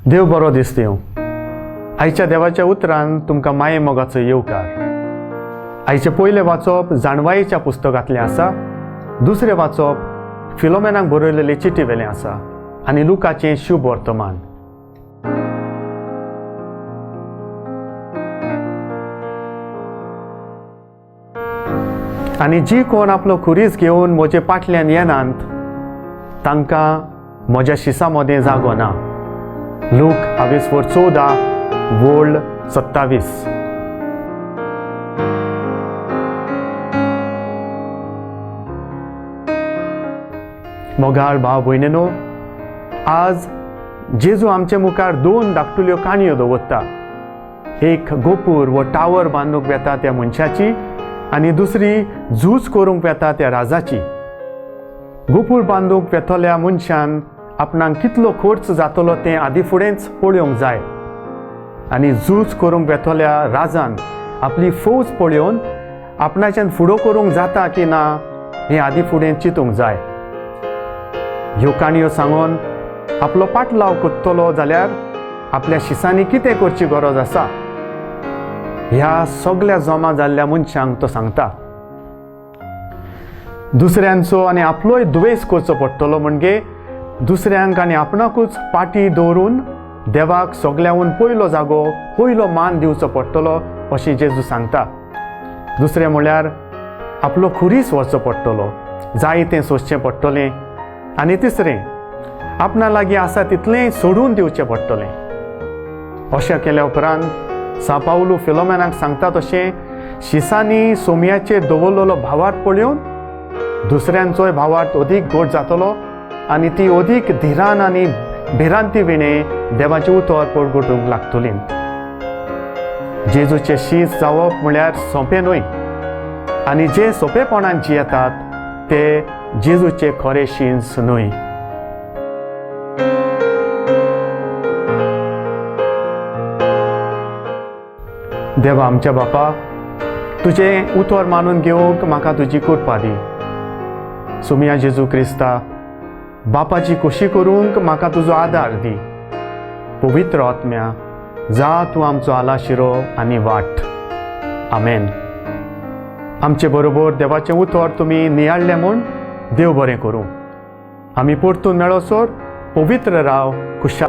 देव बरो दीस दिवं. आयच्या देवाच्या उतरान तुमकां माये मोगाचो येवकार. आयचें पयलें वाचप जाणवायेच्या पुस्तकांतलें आसा, दुसरें वाचप फिलोमेनाक बरयलेले चिटी वेलें आसा आनी लुकाचें शुभ वर्तमान. आनी जी कोण आपलो खुरीस घेवन म्हजे पाटल्यान येनात तांकां म्हज्या शिसा मदें जागो ना. लूक आवेसवर 14 वोल्ड 27. मोगाळ भाव भयणीनो, आज जेजू आमचे मुखार दोन धाकटुल्यो काणयो दवरता. एक गोपूर व टावर बांदूंक वेता त्या मनशाची आनी दुसरी झूज करूंक वेता त्या राजाची. गोपूर बांदूंक वेतल्या मनशान आपणाक कितलो खर्च जातलो तें आदी फुडेंच पळोवंक जाय आनी झूज करूंक वेतल्या राजान आपली फौज पळोवन आपणाच्यान फुडो करूंक जाता की ना हें आदी फुडें चिंतूंक जाय. ह्यो काणयो सांगून आपलो पाटलाव करतलो जाल्यार आपल्या शिसांनी कितें करची गरज आसा ह्या सगल्या जमा जाल्ल्या मनशांक तो सांगता. दुसऱ्यांचो आनी आपलोय दुवेस करचो पडटलो, म्हणजे दुसऱ्यांक आनी आपणाकूच पाटी दवरून देवाक सगल्याहून पयलो जागो पयलो मान दिवचो पडटलो अशें जेजू सांगता. दुसरें म्हळ्यार आपलो खुरीस व्हरचो पडटलो, जाय तें सोंसचें पडटलें आनी तिसरें आपणा लागीं आसा तितलें सोडून दिवचें पडटलें. अशें केल्या उपरांत सां पावलू फिलोमेनाक सांगता तशें शिसांनी सोमयाचेर दवरलेलो भावार्थ पळोवन दुसऱ्यांचोय भावार्थ अदीक गोड जातलो आनी ती अदीक धिरान आनी भिरांती विणें देवाचें उतर परगटूंक लागतली. जेजूचें शीस जावप म्हळ्यार सोंपें न्हय आनी जे सोंपेपणान जियेतात ते जेजूचे खरे शींस न्हय. देवा आमच्या बापा, तुजें उतर मानून घेवंक म्हाका तुजी कृपा दी. सुमिया जेजू क्रिस्ता, बापाची खोशी करूंक म्हाका तुजो आदार दी. पवित्र आत्म्या, जा तूं आमचो आलाशिरो आनी वाट. आमेन. आमचे बरोबर देवाचें उतर तुमी नियाळ्ळें म्हूण देव बरें करूं. आमी परतून मेळोसर पवित्र राव, खुशाल.